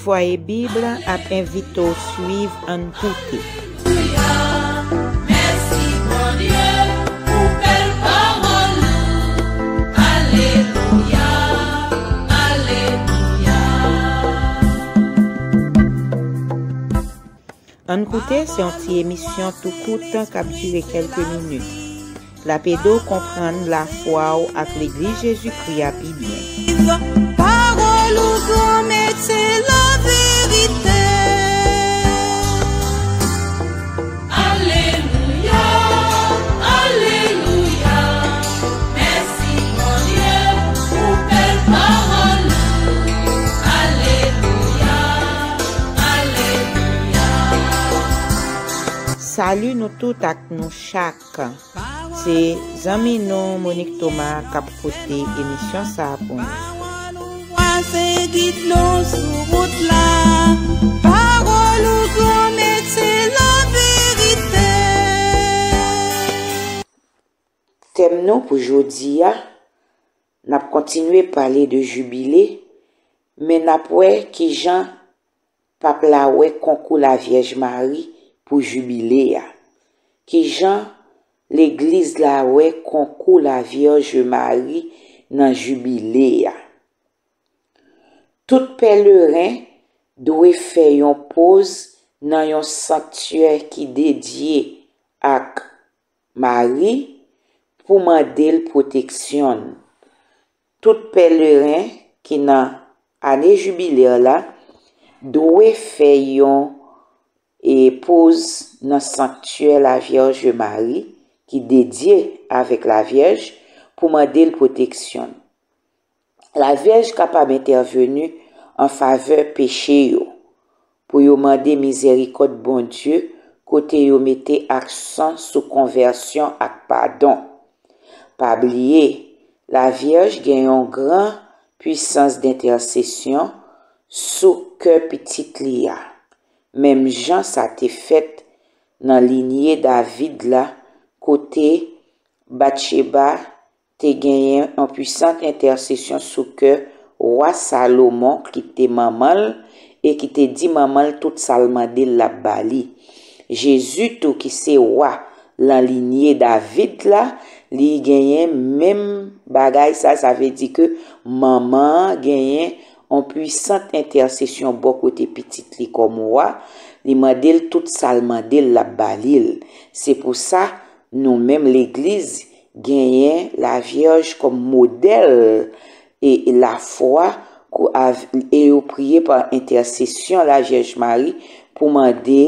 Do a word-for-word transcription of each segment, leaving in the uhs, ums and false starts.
Fwaye Bib ap envite w swiv. Ann koute. Ann koute se yon ti emisyon tou kout k ap dire kèlke minit. L ap ede w konprann lafwa w ak Legliz Jezikri a pi byen. Pawòl ou, Granmèt, se laverite. Alelouya, alelouya, mèsi Bondye pou bèl pawòl ou. Alelouya, alelouya. Salut nou tout ak nou chak. Se zanmi nou Monique Thomas k ap pote emisyon sa a pou nou. Pawòl ou vwa se gid nou sou wout la. Pawòl ou, Granmèt, se laverite. Tèm nou pou jodi a, n ap kontinye pale de jibile, men n ap wè kijan pap la wè konkou Lavyèj Mari pou jibile a. Kijan legliz la wè konkou Lavyèj Mari nan jibile a? Tout pèleren dwe fè yon poz nan yon sanktyè ki dedye ak Mari pou mande l pwoteksyon. Tout pèleren ki nan ane jibilè la dwe fè yon e poz nan sanktyè Lavyèj Mari ki dedye avèk Lavyèj pou mande l pwoteksyon. Lavyèj kapab entèveni an favè peche yo, pou yo mande mizèrikòd Bondye kote yo mete aksan sou konvèsyon ak padon. Pa bliye, Lavyèj gen yon gran pwisans dentèsesyon sou kè pitit li a, menm jan sa te fèt nan linye David la, kote Batcheba te genyen yon pwisant entèsesyon sou kè wa Salomon ki te manman l e ki te di manman l tout sa l mande l l ap ba li. Jezi tou ki se wa lan linye David la, li genyen menm bagay sa, sa vle di ke manman an genyen yon pwisant entèsesyon bò kote pitit li kòm wa, li mande l tout sa l mande l l ap ba li l. Se pou sa, nou menm legliz, genyen Lavyèj kòm modèl e lafwa e yo priye pa entèsesyon Lavyèj Mari pou mande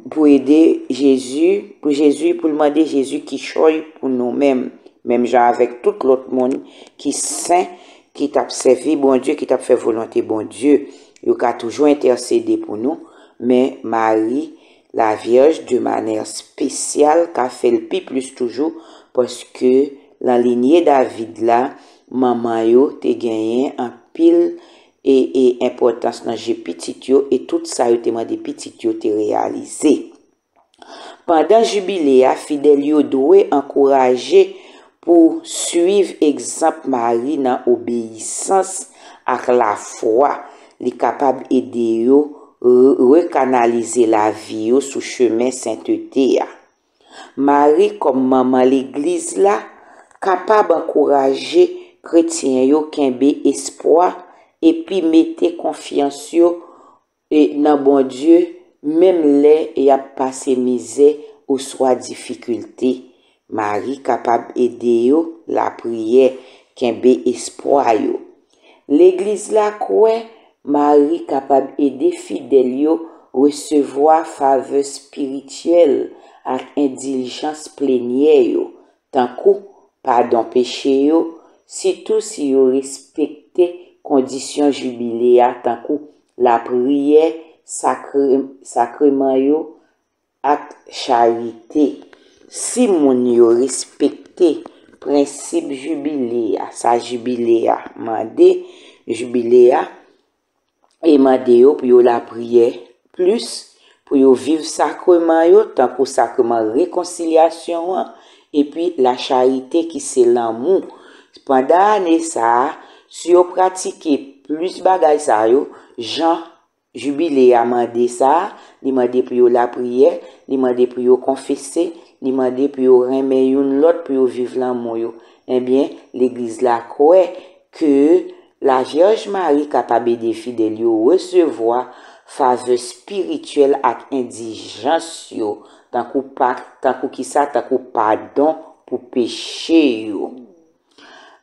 pou ede Jezi, pou Jezi, pou l mande Jezi kichòy pou nou menm, menm jan avèk tout lòt moun ki sen, ki t ap sèvi Bondye, ki t ap fè volonte Bondye. Yo ka toujou entèsede pou nou, men Mari Lavyèj de manè espesyal ka fè l pi plis toujou, paske lan linye David la, manman yo te genyen anpil e, e enpòtans nan je pitit yo, e tout sa yo te mande pitit yo te reyalize. Pandan jibile a, fidèl yo dwe ankouraje pou swiv egzanp Mari nan obeyisans ak lafwa. Li kapab ede yo re-, rekanalize lavi yo sou chemen sentete a. Mari, kòm manman legliz la, kapab ankouraje kretyen yo kenbe espwa epi mete konfyans yo e nan Bondye, menm lè y ap pase mizè oswa difikilte. Mari kapab ede yo, lapriyè, kenbe espwa yo. Legliz la kwè Mari kapab ede fidèl yo resevwa favè espirityèl ak endiljans plenyè yo, tankou padon peche yo, sitou si yo respekte kondisyon jibile a, tankou lapriyè, sakre-, sakreman yo, ak charite. Si moun yo respekte prensip jibile a, sa jibile a mande, jibile a e mande yo pou yo lapriyè plis, pou yo viv sakreman yo, tankou sakreman rekonsilyasyon an, epi lacharite ki se lanmou. Pandan ane sa a, si yo pratike plis bagay sa yo, jan jibile a mande sa, li mande pou yo lapriyè, li mande pou yo konfese, li mande pou yo renmen youn lòt, pou yo viv lanmou yo. Ebyen, legliz la kwè ke Lavyèj Mari kapab ede fidèl yo resevwa favè espirityèl ak endijans yo, tankou pa, tankou kisa, tankou padon pou peche yo.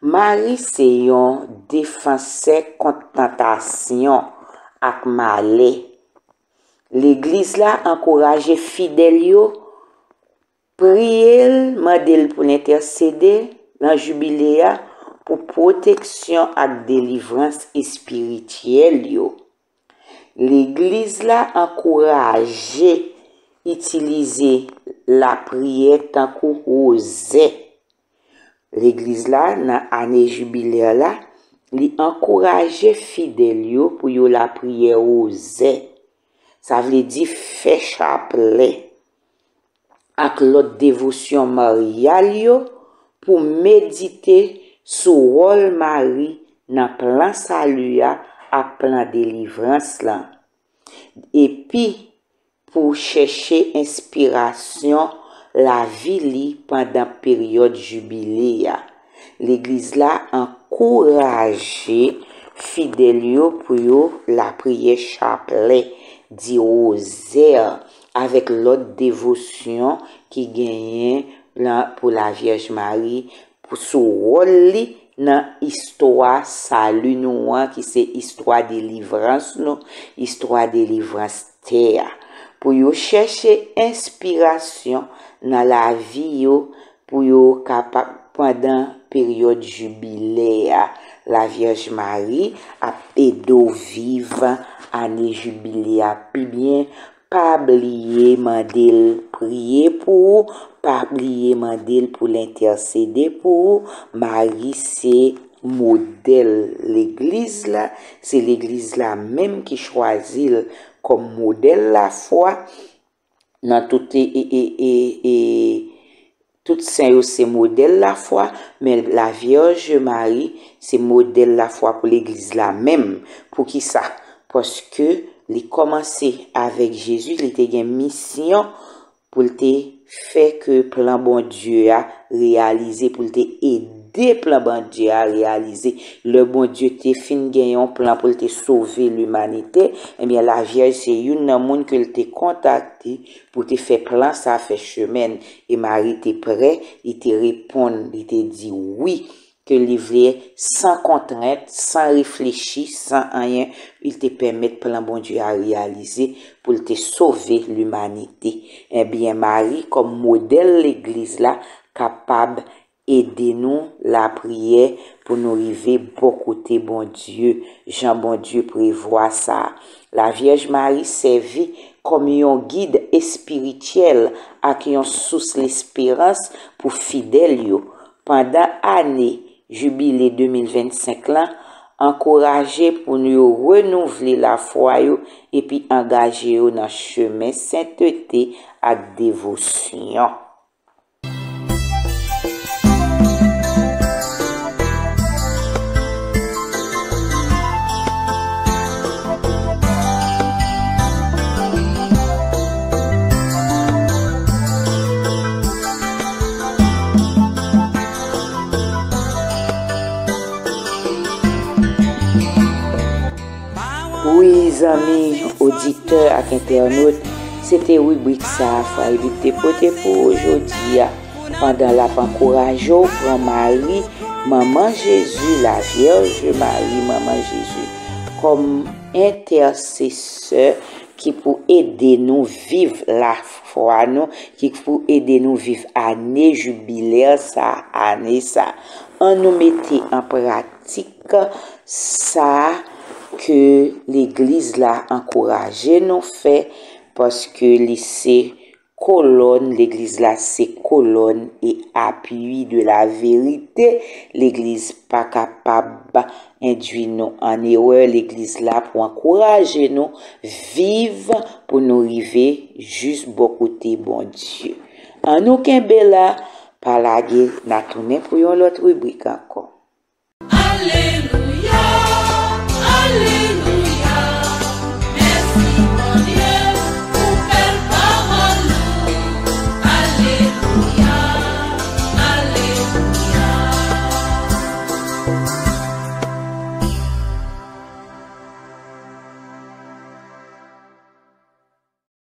Mari se yon defansè kont tantasyon ak malè. Legliz la ankouraje fidèl yo priye l, mande l pou l entèsede lan jibile a pou pwoteksyon ak delivrans espirityèl yo. Legliz la ankouraje itilize lapriyè tankou wozè. Legliz la, nan ane jibilè la, li ankouraje fidèl yo pou yo lapriyè wozè. Sa vle di fè chaplè ak lòt devosyon maryal yo pou medite sou wòl Mari nan plan sali a ak plan delivrans lan. Epi, pou chèche enspirasyon lavi li pandan peryòd jibile a. Legliz la ankouraje fidèl yo pou yo lapriyè chaplè, di wozè avèk lòt devosyon ki genyen lan, pou Lavyèj Mari, pou, sou wòl li nan istwa sali nou an, ki se istwa delivrans nou, istwa delivrans tè a. Pou yo chèche enspirasyon nan lavi yo, pou yo kapab, pandan peryòd jibilè a, Lavyèj Mari ap ede w viv ane jibilè a pi byen. Pa bliye mande l priye pou ou, pa bliye mande l pou l entèsede pou ou. Mari se modèl legliz la, se legliz la menm ki chwazi l kòm modèl lafwa nan tout, e, e, e, e, e, tout sen yo se modèl lafwa, men Lavyèj Mari se modèl lafwa pou legliz la menm. Poukisa? Paske li kòmanse avèk Jezi, li te gen misyon pou l te fè ke plan Bondye a reyalize, pou l te ede plan Bondye a reyalize. Lè Bondye te fin gen yon plan pou l te sove limanite, ebyen, Lavyèj se youn nan moun ke l te kontakte pou te fè plan sa fè chemen l. E Mari te prè, li te reponn, li te di wi, ke li vle, san kontrent, san reflechi, san anyen, li te pèmèt plan Bondye a reyalize pou l te sove limanite. Ebyen, Mari, kòm modèl legliz la, kapab ede nou lapriyè pou nou rive bò kote Bondye, jan Bondye prevwa sa. Lavyèj Mari sèvi kòm yon gid espirityèl ak yon sous lesperans pou fidèl yo. Pandan ane Jibile de mil vennsenk lan, ankouraje pou nou yo renouvle lafwa yo epi angaje yo nan chemen sentete ak devosyon. Wi, zanmi oditè ak entènot, se te ribrik sa a Fwa Ebib te pote pou ou jodi a. Pandan l ap ankouraje w pran Mari, Manman Jezi, Lavyèj Mari, Manman Jezi, kòm entèsesè ki pou ede nou viv lafwa nou, ki pou ede nou viv ane jibilè sa, ane sa. Ann nou mete an pratik sa ke legliz la ankouraje nou fè, paske li se kolòn, legliz la se kolòn e apui de la verite. Legliz pa kapab endui nou an erè. Legliz la pou ankouraje nou viv pou nou rive jis bò kote Bondye. Ann nou kenbe la, pa lage, n a tounen pou yon lòt ribrik ankò.